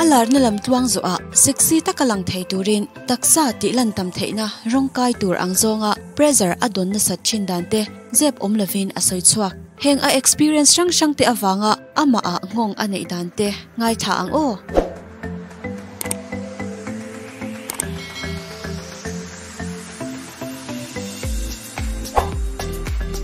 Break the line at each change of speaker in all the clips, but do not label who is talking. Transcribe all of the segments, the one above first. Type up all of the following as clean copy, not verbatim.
larna lam tluang zawhah sexy taka lang thei turin taksa tih lan tam theihna rawng kai tur ang zawnga pressure a dawn nasat thin dan te zep awm lovin a sawi chhuak. Heng a experience hrang hrang te avanga amah ah nghawng a neih dan te ngaithla ang aw.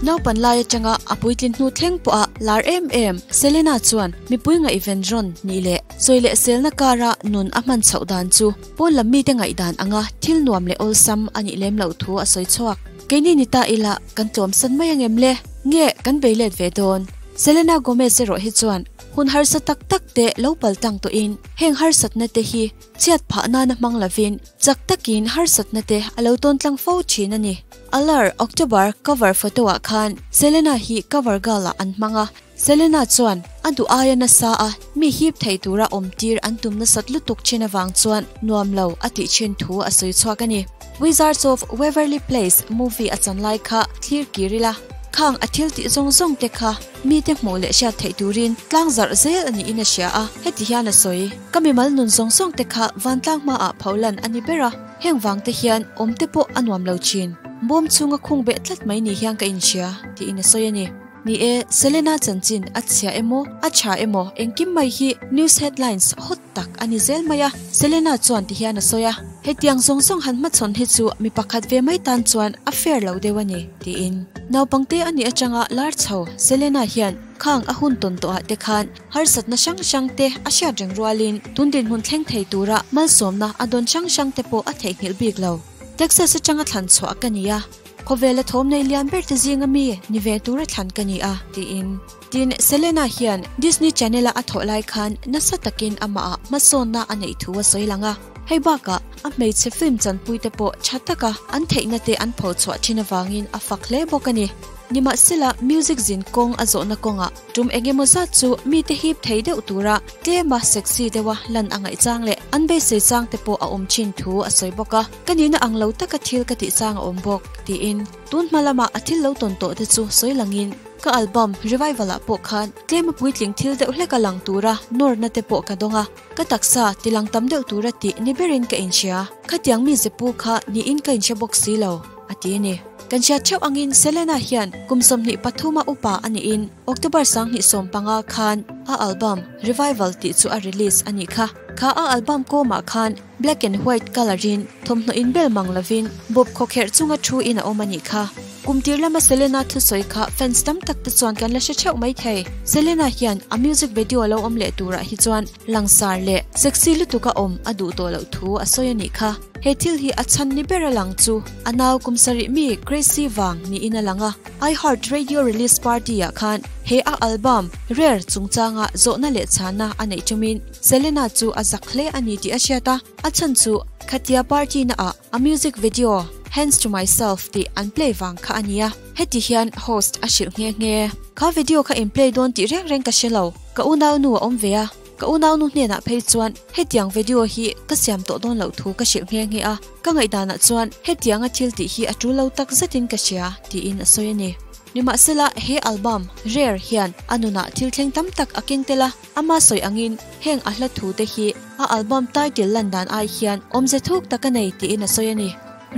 Naupan lai atanga a puitlin hnu thleng pawha lar em em Selena chuan mipui ngaihven rawn nih leh sawi leh selna kara nun a hman chhoh dan chu pawn lam mite ngaihdan anga thil nuam leh awlsam a nih lem loh thu a sawi chhuak. Keini ni ta ila kan tlawmsan mai angem le? Nge kan bei let ve dawn? Selena Gomez erawh hi chuan hun harsa tak tak te lo pal tang tawhin heng harsatna te hi Chhiat phah nana hmang lovin chak takin harsatna te a lo tawn tlang fo thin a ni. Alar October cover photo ah khan Selena hi cover girl ah an hmang a, Selena chuan a duh aia nasa a mi hip thei tura awm tir an tum nasat lutuk thin avang chuan nuam lo a tih thin thu a sawi chhuak a ni. Wizards of Waverly Place movie a chan lai kha thlir kir ila, khang a thil tih zawng zawng te kha mite hmuh leh hriat theih turin tlang zarh zel a niin a hria a, heti hian a sawi. Ka mimal nun zawng zawng te kha vantlang hmaah pho lan a ni ber a, heng vang te hian awm te pawh a nuam lo thin. Bawm chhunga khung beh tlat mai ni hian ka inhria, tiin a sawi a ni. Ni e, Selena chanchin a chhia emaw, a tha emaw engkim mai hi news headlines hot tak a ni zel mai a, Selena chuan ti hian a sawi a. Hetiang zawng zawng han hmachhawn hi chu mi pakhat ve mai tan chuan a fair lo deuh a ni, tiin. Naupangte a nih atanga lar chho Selena hian khang a hun tawn tawhah te khan Harsatna hrang hrang te a hriat reng rualin tun dinhmun thleng thei tura malsawmna a dawn hrang hrang te pawh a theihnghilh bik lo. Texas atanga thlan chhuah ka ni a, khawvela thawm nei lian ber te zinga mi ni ve tura thlan ka ni a, tiin. Tin, Selena hian Disney Channel-a a thawh lai khan nasa takin amahah hmasawnna a neih thu a sawi lang a. Hei bakah a hmeichhe film chanpui te pawh tha taka an theihna te an pho chhuah thin avangin a fak hle bawk a ni. Nimahsela, music zin kawng a zawhna kawngah tum eng emaw zat chu mite hip thei deuh tura tlema sexy deuha lan a ngaih chang leh an beisei chang te pawh a awm thin thu a sawi bawk a, Ka nihna ang lo taka thil ka tih chang a awm bawk, tiin tun hma lama a thil lo tawn tawh te chu sawi langin ka album Revival ah pawh khan tlema puitling thil deuh hleka lang tura nawrna te pawh ka dawng a, ka taksa tilang tam deuh tura tih ni berin ka inhria, khatiang mi zepu kha niin ka inhre bawk si lo, a ti a ni. Kan hriat theuh angin Selena hian kum 23 a upa a niin October 2015 khan a album Revival tih chu a release a nih kha. Kha a album kawmah khan black and white colour in thawmhnaw inbel mang lovin bawp khawkherh chunga thu in a awm a nih kha. Kum tir lama Selena thusawi kha fans tam tak te chuan kan la hre theuh mai thei. Selena hian a music video lo awm leh turah hi chuan langsar leh sexy lutuk a awm a duh tawh loh thu a sawi a nih kha. He thil hi a chhan ni ber a lang chu a nau kum sarih mi Gracie vang niin a lang a. I Heart Radio release party ah khan he a album Rare chungchanga zawhna leh chhana a neih tumin Selena chu a zak hle a ni tih a hriat a, a chhan chu khatia party na ah a music video Hands to Myself tih an play vang kha a nia. Heti hian host a hrilh nghe nghe. Kha video kha in play dawn tih reng reng ka hre lo, ka unaunu a awm ve a. Ka unaunu hnenah phei chuan hetiang video hi ka siam tawh dawn loh thu ka hrilh nghe nghe a, ka ngaihdanah chuan hetianga thil tih hi a tul lo tak zetin ka hria, tiin a sawi a ni. Nimahsela, he album, Rare, hian a nunah thil thleng tam tak a keng tel a, ama sawi angin heng a hla thu te hi a album title lan dan ai hian awmze thuk tak a nei tiin a sawi a ni.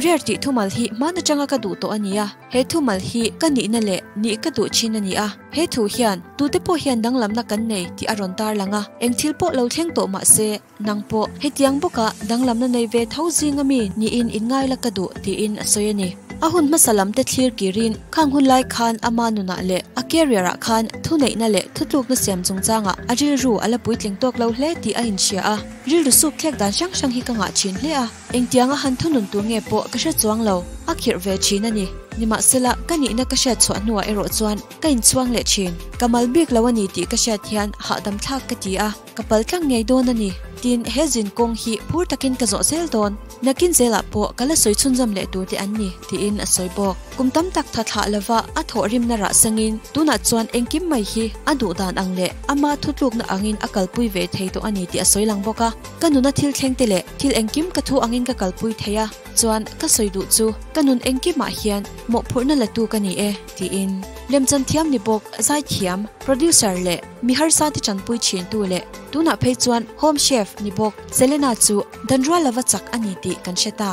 Rare tih thumal hi hmaan atanga ka duh tawh a ni a, he thumal hi ka nihna leh nih ka duh thin a ni a. He thu hian tute pawh hian danglamna kan nei tih a rawn tar lang a, eng thil pawh lo thleng tawh mah se nang pawh hetiang bawka danglamna nei ve tho zinga mi niin inngai la ka duh tiin a sawi a ni. A hun hmasa lam te thlir kirin khang hun lai khan ama nunah leh a career ah khan thuneihna leh thutlukna siam chungchangah a rilru a la puitling tawk lo hle tih a inhria a, rilru suk thlek dan hrang hrang hi ka ngah thin hle a. Engtianga han thunun tur nge pawh ka hre chuang lo, a khirh ve thin a ni. Nimahsela, ka nihna ka hriat chhuah hnuah erawh chuan ka inchhuang leh thin. Ka mal bik lo a ni tih ka hriat hian hahdam thlak ka ti a, ka pal tlang ngei dawn a ni. Tin, he zin kawng hi phur takin ka zawh zel dawn. Nakin zelah pawh ka la sawi chhunzawm leh tur te an ni, tiin a sawi bawk. Kum tam tak tha thlah lova a thawhrimna rah sangin tunah chuan engkim mai hi a duh dan ang leh ama thutlukna angin a kalpui ve thei tawh a ni tih a sawi lang bawk a. Ka nuna thil thleng te leh thil engkim ka thu angin ka kalpui thei a, chuan ka sawi duh chu ka nun engkimah hian mawhphurhna la tu ka ni e, tiin. Lemchan thiam ni bawk, zaithiam, producer leh mi harsa te tanpui thintu leh. Tunah phei chuan home chef ni bawk Selena chu dan rual lova chak a ni tih kan hre ta.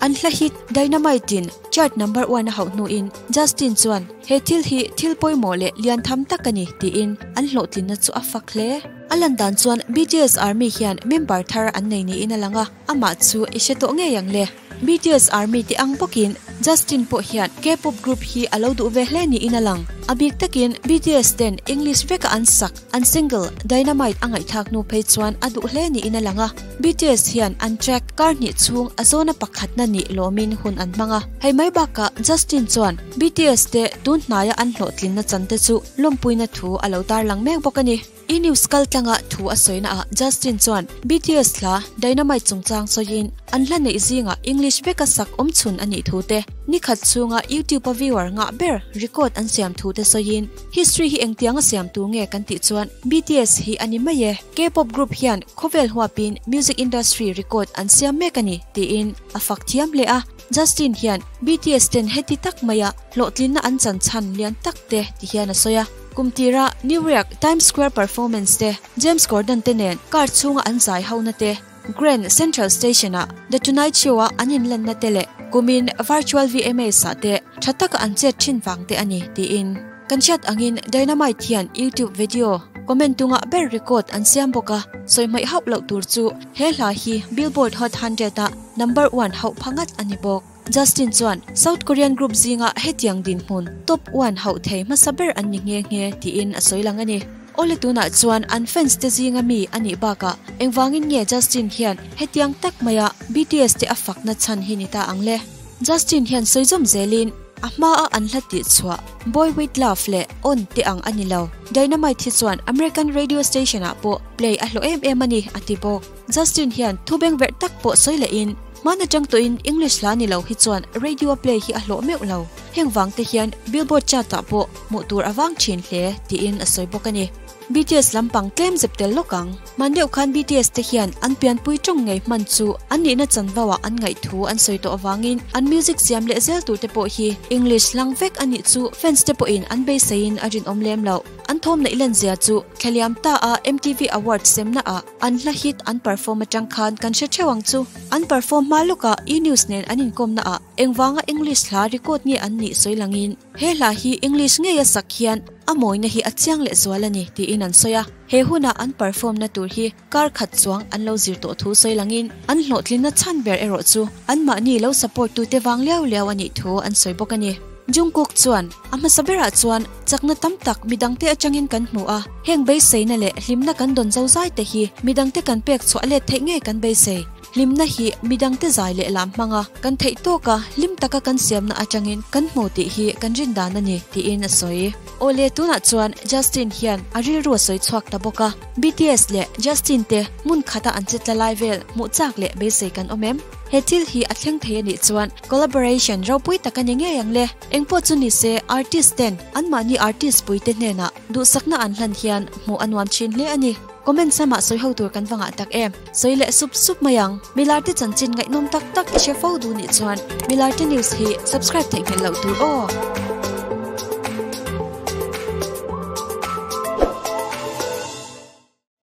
An hla hit Dynamite in chart number one a hauh hnuin Justin chuan he thil hi thil pawimawh leh lian tham tak a ni tiin an hlawhtlinna chu a fak hle. A lan dan chuan BTS Army hian member thar an nei niin a lang a, amah chu i hre tawh ngei ang le. BTS Army te ang bawkin Justin pawh hian K-pop group hi a lo duh ve hle niin a lang. A bik takin BTS ten English veka an sak an single Dynamite a ngaihthlak hnu phei chuan a duh hle niin a lang a. BTS hian an track kar hnih chhung a zawna pakhatna nih lawmin hun an hmang a. Hei mai bakah Justin chuan BTS te tun hnaia an hlawhtlinna chan te chu lawmpuina thu a lo tarlang mek bawk a ni. E News kaltlanga thu a sawina ah Justin chuan BTS hla Dynamite chungchang sawiin an hla neih zingah English veka sak awm chhun a nih thu te, nikhat chhunga YouTube a viewer ngah ber record an siam thu te sawiin history hi engtiang a siam tur nge kan tih chuan BTS hi a ni mai e, K-pop group hian khawvel huapin music industry record an siam mek a ni tiin a fak thiam hle a. Justin hian BTS ten heti tak maia hlawhtlinna an chan chhan lian tak te ti hian a sawi a. Kum tira New York Times Square performance te, James Corden te nen car chhunga an zai hona te, Grand Central Station ah The Tonight Show a an inlanna te leh kumin Virtual VMAs ah te tha taka an chet thin vang te a ni tiin kan hriat angin Dynamite hian YouTube video comment tungah ber record an siam bawk a, sawi hmaih hauh loh tur chu he hla hi Billboard Hot 100 ah number one hauh pha ngat a ni bawk. Justin chuan South Korean group zinga hetiang dinhmun top one hauh thei hmasa ber an ni nghe nghe tiin a sawi lang a ni. Awle tunah chuan an fans te zinga mi a nih bakah engvangin nge Justin hian hetiang tak maia BTS te a fakna chhan hi ni ta ang le? Justin hian sawi zawm zelin a hmaa an hla tih chhuah Boy With Love leh On te ang a ni lo. Dynamite hi chuan American radio station ah pawh play a hlawh em em a ni a ti bawk. Justin hian thu bengverh tak pawh sawi lehin, Hmana tang tawhin English hla ni lo hi chuan radio play hi a hlawh meuh lo. Heng vang te hian Billboard chart ah pawh hmuh tur a vang thin hle, tiin a sawi bawk a ni. BTS lampang tlem zep tel lawk ang. Hman deuh khan BTS te hian an pianpui tawng ngei hman chu an nihna chanvo ah an ngaih thu an sawi tawh avangin an music siam leh zel tur te pawh hi English hlang vek a nih chu fans te pawhin an beiseiin a rinawm lem loh. An thawm neih len zia chu thlaliam ta a MTV Awards semna ah An hla hit an perform atang khan kan hre theuh ang chu. An perform hma lawkah E-News nen an inkawmna ah engvanga English hla record nge an nih sawi langin he hla hi English ngeia sak hian a mawina hi a chiang leh zual a ni tiin an sawi a. He huna an perform na tur hi kar khat chuang an lo zir tawh thu sawi langin an hlawhtlinna chhan ber erawh chu anmahni lo support tute vang liau liau a nih thu an sawi bawk a ni. Jungkook chuan a hmasa berah chuan chakna tam tak midangte atangin kan hmu a, heng beiseina leh hlimna kan dawn zozai te hi midangte kan pek chhuah let theih ngei kan beisei. Hlimna hi midangte zai leh lam hmanga kan theih tawka hlim taka kan siamna atangin kan hmu tih hi kan rin dan a ni, tiin a sawi. Awle tunah chuan Justin hian a rilru a sawi chhuak ta bawk a, BTS leh Justin te hmun khata an che tla lai vel hmuh chak leh beisei kan awm em? He thil hi a thleng thei a nih chuan collaboration ropui tak a ni ngei ang le. Engpawh chu ni se artist ten anmahni artist pui te hnenah duhsakna an hlan hian hmuh a nuam thin hle a ni. Comments lamah sawi ho tur kan va ngah tak em? Sawi leh sup sup mai ang. Milarte chanchin ngaihnawm tak tak i hre fo duh nih chuan Milarte News hi subscribe theihnghilh loh tur aw.